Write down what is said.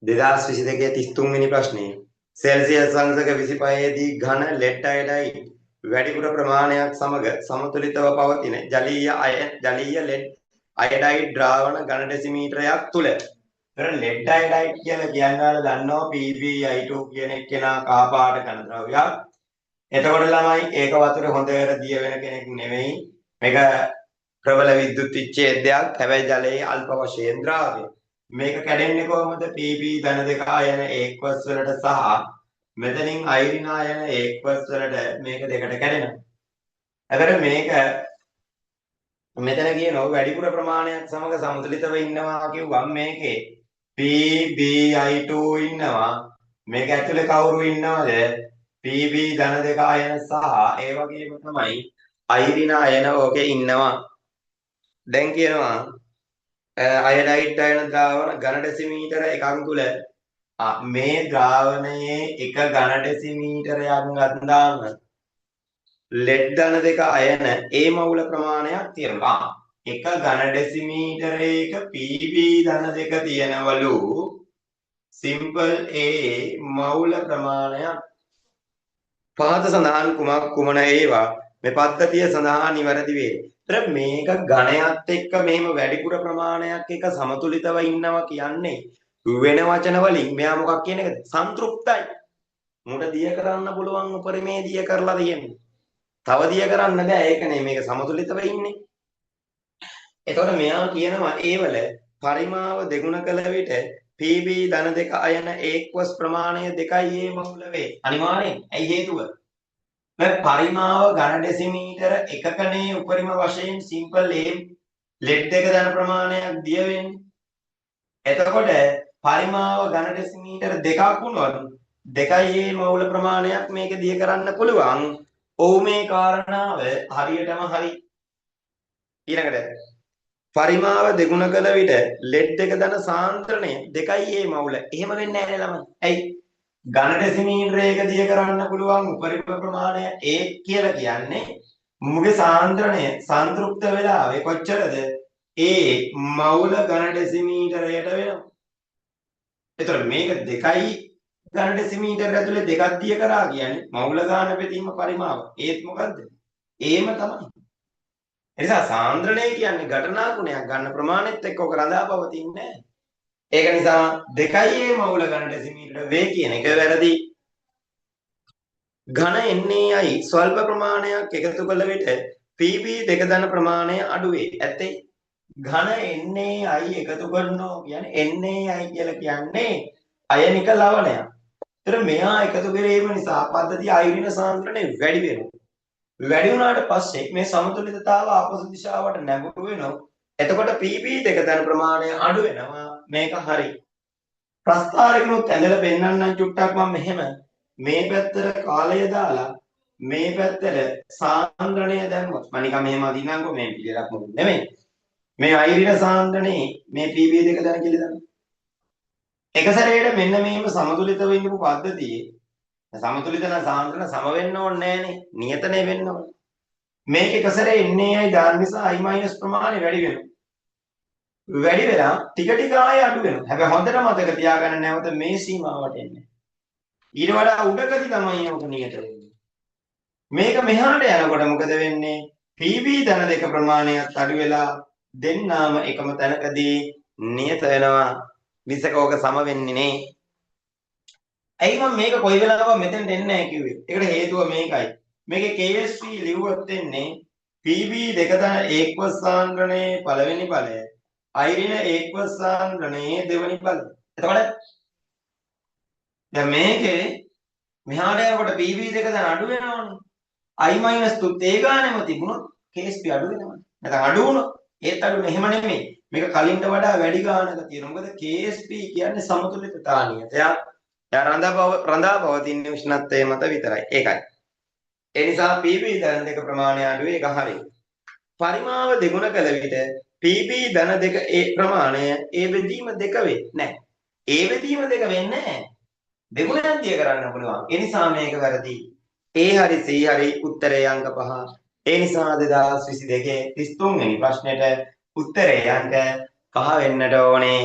2022 33 වෙනි ප්‍රශ්නේ සෙල්සියස් අංශක 25 දී ඝන ලෙඩ් අයඩයිඩ් වැඩිපුර ප්‍රමාණයක් සමග සමතුලිතව පවතින ජලීය ලෙඩ් අයඩයිඩ් ද්‍රාවණ ඝන ඩෙසිමීටරයක් තුල. ඒතර ලෙඩ් අයඩයිඩ් කියලා කියන්නේ ඔයාලා දන්නවා PbI2 කියන එක්කෙනා කහ පාට ඝන ද්‍රව්‍යයක්. එතකොට ළමයි ඒක වතුරේ හොඳට දිය වෙන කෙනෙක් නෙවෙයි. මේක ප්‍රබල විද්‍යුත් විච්ඡේදයක්. හැබැයි ජලයේ අල්ප වශයෙන් ද්‍රාව්‍ය. මේක කැඩෙන්නේ කොහොමද? Pb ධන දෙක අයන ඒක්වස් වලට සහ මෙතනින් අයරින අයන ඒක්වස් වලට මේක දෙකට කැඩෙනවා. හැබැයි මේක මෙතන කියනවා වැඩිපුර ප්‍රමාණයක් සමග සමතුලිතව ඉන්නවා කිව්වම් මේකේ PbI2 ඉන්නවා. මේක ඇතුලේ කවුරු ඉන්නවද? Pb ධන දෙක අයන සහ ඒ වගේම තමයි අයරින අයන ඕකේ ඉන්නවා. දැන් කියනවා අයඩයිඩ් අයන ද්‍රාවණ ඝන ඩෙසිමීටර එකක් තුල මේ ද්‍රාවණයේ එක ඝන ඩෙසිමීටරයක් ගත්තාම ලෙඩ් ධන දෙක අයන ඒ මවුල ප්‍රමාණයක් තියෙනවා. එක ඝන ඩෙසිමීටරයක Pb ධන දෙක තියෙනවලු සිම්පල් A මවුල ප්‍රමාණයක්. පහත සඳහන් කුමක් කුමන ඒවා මේ පද්ධතිය සඳහා නිවැරදි වේ. ඒතර මේක ඝනයත් එක්ක මෙහෙම වැඩිපුර ප්‍රමාණයක් එක සමතුලිතව ඉන්නවා කියන්නේ වෙන වචන වලින් මෙයා මොකක් කියන එකද? සන්තෘප්තයි. මුට දිය කරන්න පුළුවන් උපරිමේ දිය කරලා තියෙන්නේ. තව දිය කරන්න බෑ. ඒකනේ මේක සමතුලිතව ඉන්නේ. එතකොට මෙයා කියනවා ඒවල පරිමාව දෙගුණ කළ විට Pb ධන දෙක අයන ඒක්වස් ප්‍රමාණය දෙකයි ඒ මවුල වේ. අනිවාර්යෙන්. ඇයි හේතුව? මේ පරිමාව ඝන ඩෙසිමීටර එකකනේ උපරිම වශයෙන් සිම්පල් ඒ ලෙඩ් දෙක ධන ප්‍රමාණයක් දිය වෙන්නේ. එතකොට පරිමාව ඝන ඩෙසිමීටර දෙකක් වුණොත් දෙකයි ඒ මවුල ප්‍රමාණයක් මේක දිය කරන්න පුළුවන්. ඔව් මේ කාරණාව හරියටම හරි. ඊළඟට පරිමාව දෙගුණ කළ විට ලෙඩ් දෙක ධන සාන්ද්‍රණය දෙකයි ඒ මවුල. එහෙම වෙන්නේ නැහැ නේ ළමයි. ඇයි? ඝන ඩෙසිමීටරයක දිය කරන්න පුළුවන් උපරිම ප්‍රමාණය ඒ කියලා කියන්නේ මුගේ සාන්ද්‍රණය සන්තෘප්ත වෙලාවේ කොච්චරද? ඒ මවුල ඝන ඩෙසිමීටරයට වෙනවා. එතකොට මේක දෙකයි ඝන ඩෙසිමීටර ඇතුලේ දෙකක් දිය කරා කියන්නේ මවුල ගාන බෙදීම පරිමාව. ඒත් මොකද්ද? ඒම තමයි. ඒ නිසා සාන්ද්‍රණය කියන්නේ ඝටනා ගුණයක් ගන්න ප්‍රමාණෙත් එක්ක ඔක රඳා පවතින්නේ නැහැ. ඒක නිසා දෙකයි ඒ මවුල ඝන ඩෙසිමීටර වේ කියන එක වැරදි. ඝන NaI ස්වල්ප ප්‍රමාණයක් එකතු කළ විට Pb දෙක ධන ප්‍රමාණය අඩු වේ. ඇත්තේ ඝන NaI එකතු කරනවා කියන්නේ NaI කියලා කියන්නේ අයනික ලවණයක්. ඒතර මෙහා එකතු කිරීම නිසා පද්ධතිය අයරින සාන්ද්‍රණය වැඩි වෙනවා. වැඩි වුණාට පස්සේ මේ සමතුලිතතාව ආපසු දිශාවට නැඹුරු වෙනවා. එතකොට Pb දෙක ධන ප්‍රමාණය අඩු වෙනවා. මේක හරි. ප්‍රස්තාරකිනුත් ඇඳලා පෙන්නන්නම් චුට්ටක් මම මෙහෙම මේ පැත්තට කාලය දාලා මේ පැත්තට සාන්ද්‍රණය දැම්මොත් මම නිකන් මෙහෙම අදින්නම්කෝ මේ පිළිලක් මොකුත් නෙමෙයි. මේ අයරින සාන්ද්‍රණේ මේ Pb දෙක ධන කියලා දාන්න. එක සැරේට මෙන්න මෙහෙම සමතුලිතව ඉඳපු පද්ධතියේ සමතුලිත නම් සාන්ද්‍රණ සම වෙන්න ඕනේ නෑනේ. නියතනේ වෙන්න ඕනේ. මේක එක සැරේ NaI දාන නිසා I minus ප්‍රමාණය වැඩි වෙනවා. වැඩි වෙලා ටික ටික ආයෙ අඩු වෙනවා. හැබැයි හොඳට මතක තියාගන්න නැවත මේ සීමාවට එන්නේ. ඊට වඩා උඩකදී තමයි ඔක නියත වෙන්නේ. මේක මෙහාට යනකොට මොකද වෙන්නේ? Pb ධන දෙක ප්‍රමාණයත් අඩු වෙලා දෙන්නාම එකම තැනකදී නියත වෙනවා. මිසක ඕක සම වෙන්නේ නේ. ඇයි මම මේක කොයි වෙලාවක මෙතෙන්ට එන්නේ නැහැ කිව්වේ? ඒකට හේතුව මේකයි. මේකේ KSP ලිව්වොත් එන්නේ Pb දෙක ධන ඒක්වස් සාන්ද්‍රණයේ පළවෙනි බලය අයරින ඒක්වස් සාන්ද්‍රණයේ දෙවෙනි බලය. එතකොට දැන් මේකේ මෙහාට යනකොට Pb දෙක ධන අඩු වෙනවනේ. I minus තුත් ඒ ගානෙම තිබුණොත් KSP අඩු වෙනවනේ. නැත්නම් අඩු වුණොත් ඒත් අඩු වෙන එහෙම නෙමෙයි. මේක කලින්ට වඩා වැඩි ගානක තියෙනවා. මොකද KSP කියන්නේ සමතුලිතතා නියතයක්. එයා රඳා පවතින උෂ්ණත්වය මත විතරයි. ඒකයි. ඒ නිසා Pb ධන දෙක ප්‍රමාණය අඩු ඒක හරි. පරිමාව දෙගුණ කළ විට Pb ධන දෙක ඒ ප්‍රමාණය ඒ බෙදීම දෙක වේ. නෑ. ඒ බෙදීම දෙක වෙන්නේ නෑ. දෙගුණයක් දිය කරන්න පුළුවන්. ඒ නිසා මේක වැරදි. A හරි C හරි උත්තරේ අංක 5. ඒ නිසා 2022 33 වෙනි ප්‍රශ්නෙට උත්තරේ අංක 5 වෙන්නට ඕනේ.